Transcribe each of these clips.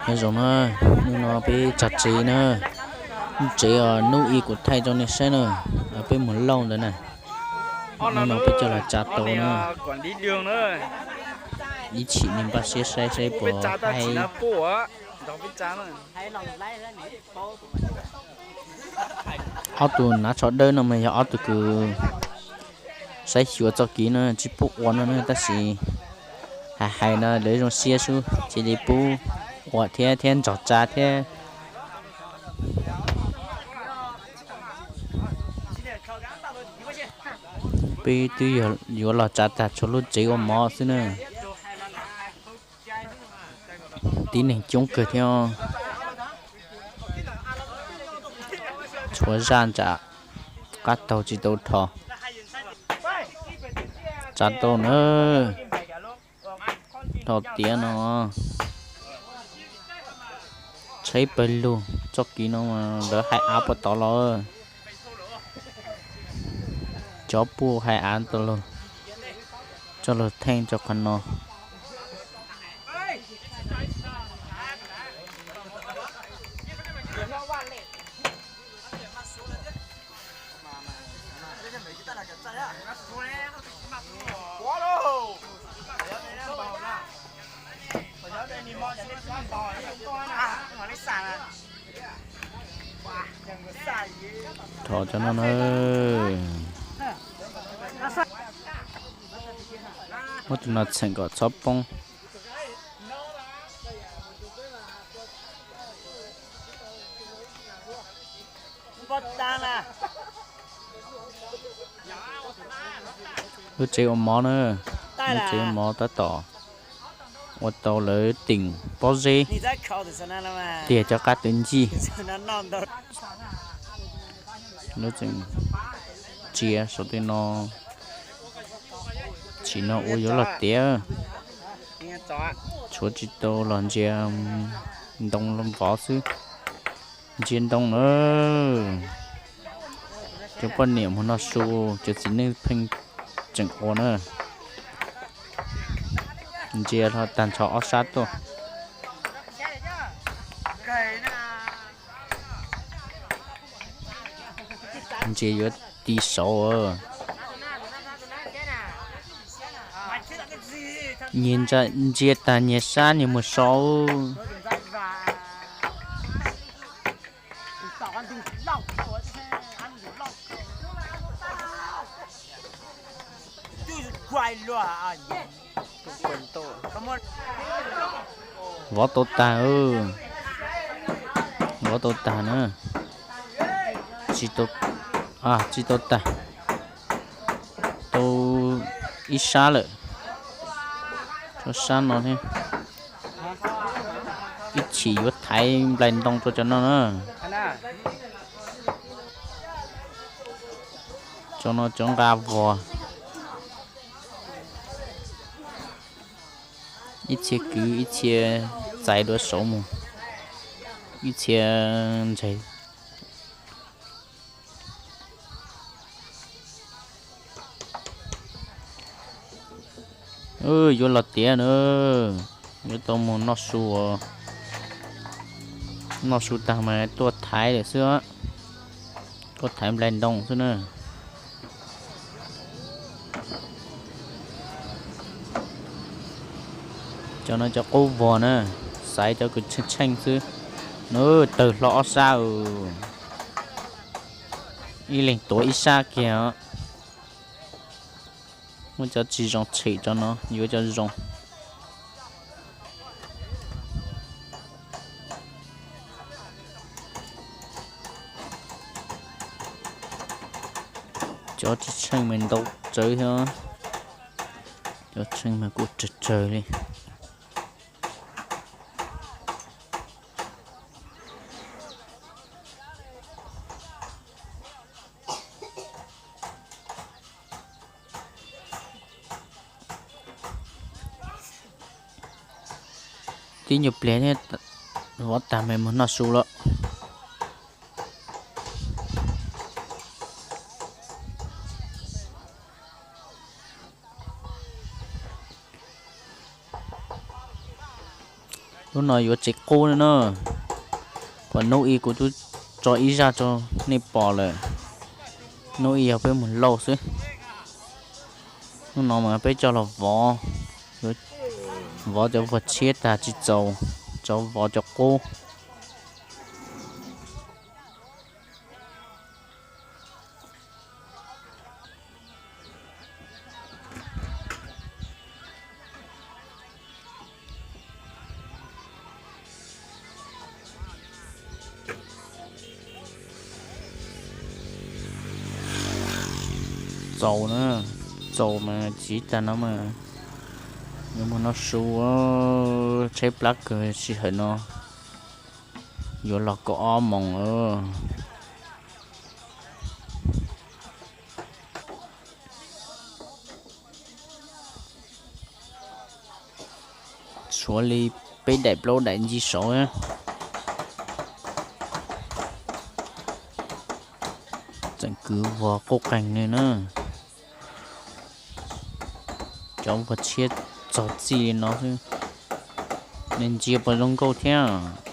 Nyob zoo na, hnub no peb tso tsev na, tsev os, hnub ib kuv thaij rau nej saib na, peb mus lauj ntawd na. Hnub no peb coj los tsa tau na, ib chim nej npaj siab saib saib puas haib. Ob tug hnav tsho dawb no mas yog ob tug kws saib xyuas txoj kev no tsis pub ua no na, tab sis hais hais no lawv zoo siab xwb cia li pub ua thiab, thiab nrog tsa thiab. Peb twb yuav los tsa tag tshuav lub tsev ua mov xwb na. Tib neeg coob kawg thiab, tshuav zaj ntsam qab taug tsis tau dhos. Tsa tau na, dhos tiav no, tshaib pawg lug txoj kev no, lawv hais av puag tod los, cov puj hais av tau los coj los theej rau qhov no. Thov cov no na, muab tus no txheem kom txhob poob. Lub tsev ua mov na, lub tsev ua mov tab tom ua tau lawv teem pob zeb, tiag cov qab twv ncig. Lawv tseem ntsia saum tej no, tsim no ua yuav los tiav, tshuav tsis tau los ntsia ntoo vov xwb. Ntsia ntoo na, cov poj niam mus noj su, cov txiv neej pheej tseem ua na. Ntsia hlo tag nrho ob sab tuaj. Ntsia yuav ti saud. Nyias ntsia tag nyias sab nyias mus so. Vov tau tag, vov tau tag na. Tsis tau tag, tau ib sab lawm. Tso sab no thiab. Ib chim yuav thaiv nplai ntoo rau cov no na. Cov no cov nqa vog. Ib txhia kwv ib txhia txais dua saud mus, ib txhia ntsais. Yuav los tiav na, yuav tau mus noj su. Noj su tag mas tuaj thaiv lawm xwb, tuaj thaiv nplai ntoo xwb na. Cov no cov qub vog na, xaiv cov kws tsheej tsheej xwb. Nws tawg hlo ob sab, ib leeg tuav ib sab kiag os. Muab cov tsis zoo tshem rau no, yuav cov zoo. Cov tsis tsheej mas ntau tsawv thiab, cov tsheej mas kuj tsawg tsawg li. Tib nyuag pliag thiab, vov tag mas mus noj su lawm. Hnub no yuav tsev qub na. Pom hnub ib kuv twb tso ib zaj rau nej pom lawm. Hnub ib yog peb mus lauj xwb. Hnub no mas peb coj los vov, vov cov vuag tshiab tag tsis txaus, cov vov cov qub. Txaus na, txaus mas tsis tag no mas yuav mus noj su. Tshaib plab kawg, sij hawm no yuav los kaum ob moos. Tshuav li peb daim plaub daim ntsis saud. Tseem kwv vog quj qeeg li na. Cov vuag tshiab txog txij li no xwb, nej ntsia puas zoo nkauj thiab.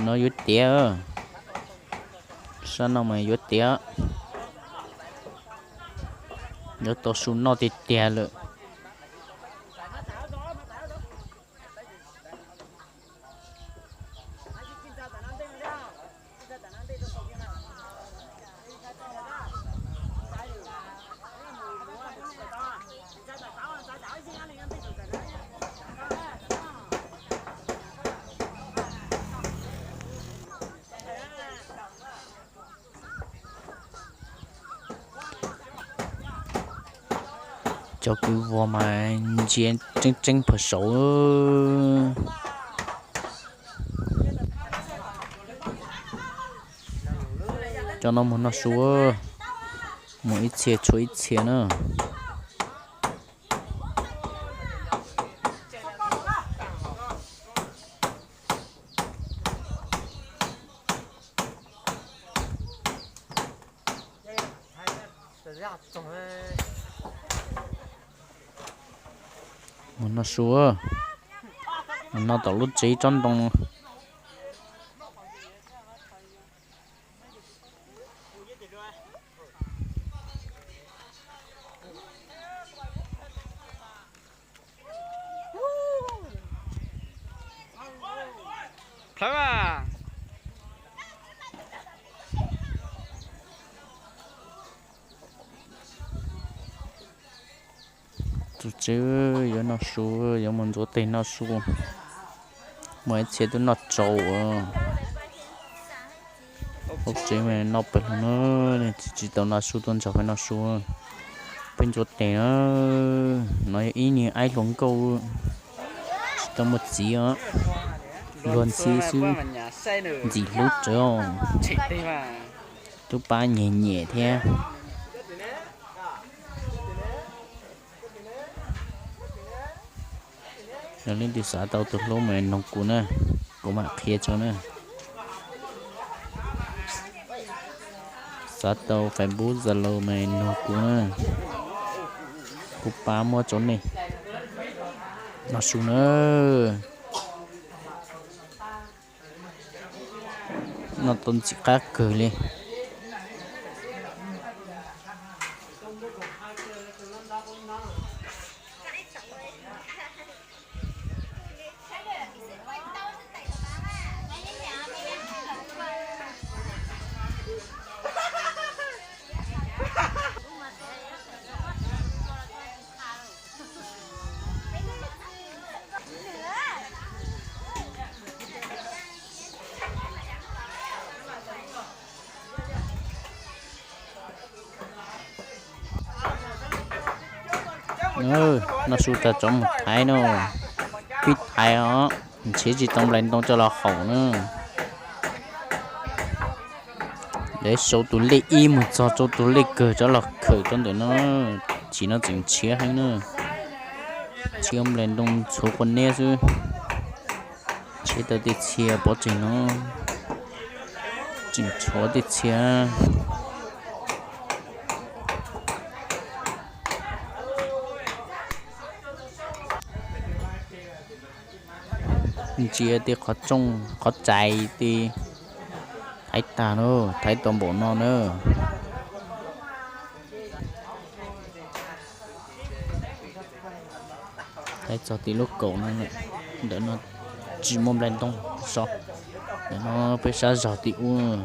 No yuav tiav, sab no mas yuav tiav, yuav tau su noj tiag tiag lawm. Cov kwv vog mas ntsia tseeb tseeb puag saud. Cov no mus noj su, mus ib txhia tshuav ib txhia na. Mus noj su, mus noj tom lub tsev tsob ntoo. Plhawv a. Tus tsev yuav noj su, yuav mus ntxuav tes noj su. Muaj ib txhia twb noj tsaus. Ub, tsev mas noj pawg lug na, tsis tau noj su tuaj ntsog peb noj su. Peb ntxuav tes na, no yog ib niag aib hluas nkauj tsis tau muaj txiv os, luag ntxhi xwb, ntxim hlub tsawv os. Tub pab nyiam nyiam thiab. Yog leej twg xav tau tus hlub mas nug kuv na, kuv mam qhia tso na. Xav tau Facebook Zalo mas nug kuv na, kuv pab muab rau nej. Noj su na, noj tau ntxim qab kawg li. Noj su tag rov mus thaiv no, pib thaiv os, nrhiav tsis tau nplais ntoo coj los haum na. Lawv sau tus lej ib mus txog rau tus lej kawg rov los khawm rau ntawm no, chim no tseem nrhiav heev na. Tsis nplais ntoo, tshuav quav niab xwb. Tsheb tau tej txhia pov tseg no, tseem tshuav tej txhia. Ntsia tej qhov rooj qhov tsais tej, thaiv tag na, thaiv tau npaum no na. Thaiv txog tim lub kaum no, ntawm no tsis muaj nplais ntoo so. Ntawm no peb sab zog tim ub,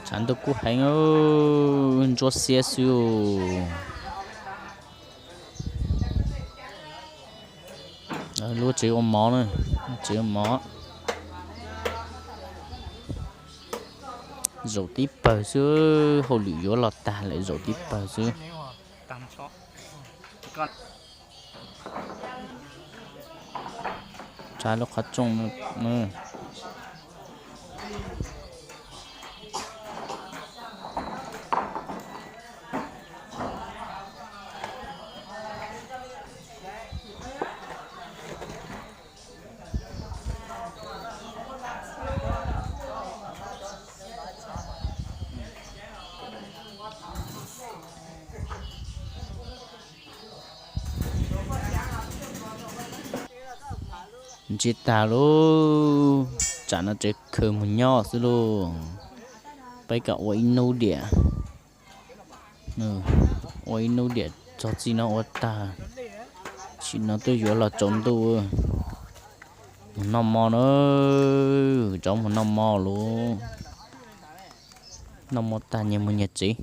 tshav ntuj kub heev, ntsuab xiab xwb. Lub tsev ua mov na, tsev ua mov. Zaum tib pawg xwb, hauj lwm yuav los tag lawm, zaum tib pawg xwb. Tsa lub qhov rooj. Ntsib tag lauj, tsam no tsev khaws mus nyob xwb lauj. Peb kam ua ib hnub diam, ua ib hnub diam txog txij no ua tag, sim no twb yuav los tsaus ntuj. Mus noj mov na, rov mus noj mov lauj. Noj mov tag nyias mus nyias tsev.